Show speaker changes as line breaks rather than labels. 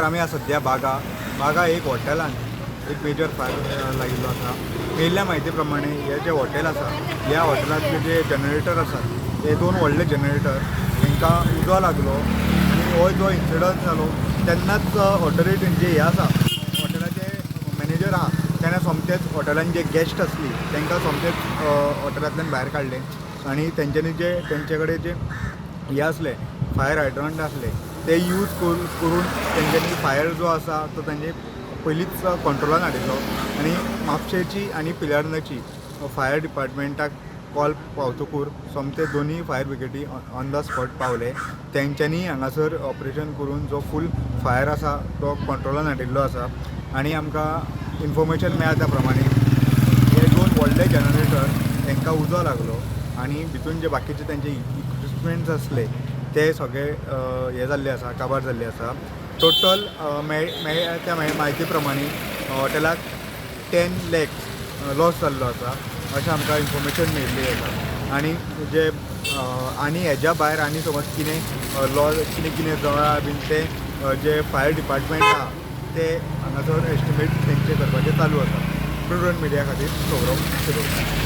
नमस्कार. आमी आसा सद्या बागा. बागा एक हॉटेलान एक मेजर फायर लागिल्लो आसा. मेळिल्ल्या म्हायती प्रमाणे हे जे हॉटेल आसा, ह्या हॉटेलांतले जे जनरेटर आसात, ते दोन व्हडले जनरेटर तांकां उजो लागलो आनी हो जो इन्सिडंट जालो तेन्नाच हॉटेलीन जे हे आसा, हॉटेलाचे मॅनेजर आहा, तेणें सोमतेच हॉटेलान जे गेस्ट आसली तांकां सोमतेच हॉटेलांतल्यान भायर काडले आनी तेंच्यांनी जे तेंचे कडेन जे हे आसले, फायर हायड्रंट आसले, ते यूज करून तेंच्यांनी फायर जो आसा तो तेंचे पयलींच कंट्रोलान हाडिल्लो. आनी म्हापशेची आनी पिलार्नाची फायर डिपार्टमेंटाक कॉल पावतकूर सोमते दोनूय फायर ब्रिगेडी ऑन the spot पावले. तेंच्यांनी हांगासर ऑपरेशन करून जो फूल फायर आसा तो कंट्रोलान हाडिल्लो आसा. आनी आमकां इन्फॉर्मेशन मेळ्ळा त्या प्रमाणे हे दोन व्हडले जनरेटर तांकां उजो लागलो आनी भितून जे बाकीचे तेंचे इक्विपमेंट्स आसले ते सगळे हे जाल्ले आसा, काबार जाल्ले आसा. टोटल मेळ्ळ्या त्या म्हायती प्रमाणे हॉटेलाक 10 लॅक्स लॉस जाल्लो आसा अशें आमकां इन्फॉर्मेशन मेळिल्ली आसा. आनी जे आनी हेज्या भायर आनी समज कितें लॉस कितें कितें जळ्ळा बीन ते जे फायर डिपार्टमेंट आहा ते हांगासर एस्टिमेट तेंचे करपाचें चालू आसा. प्रुडंट मिडिया खातीर सौरभ शिरोडकर.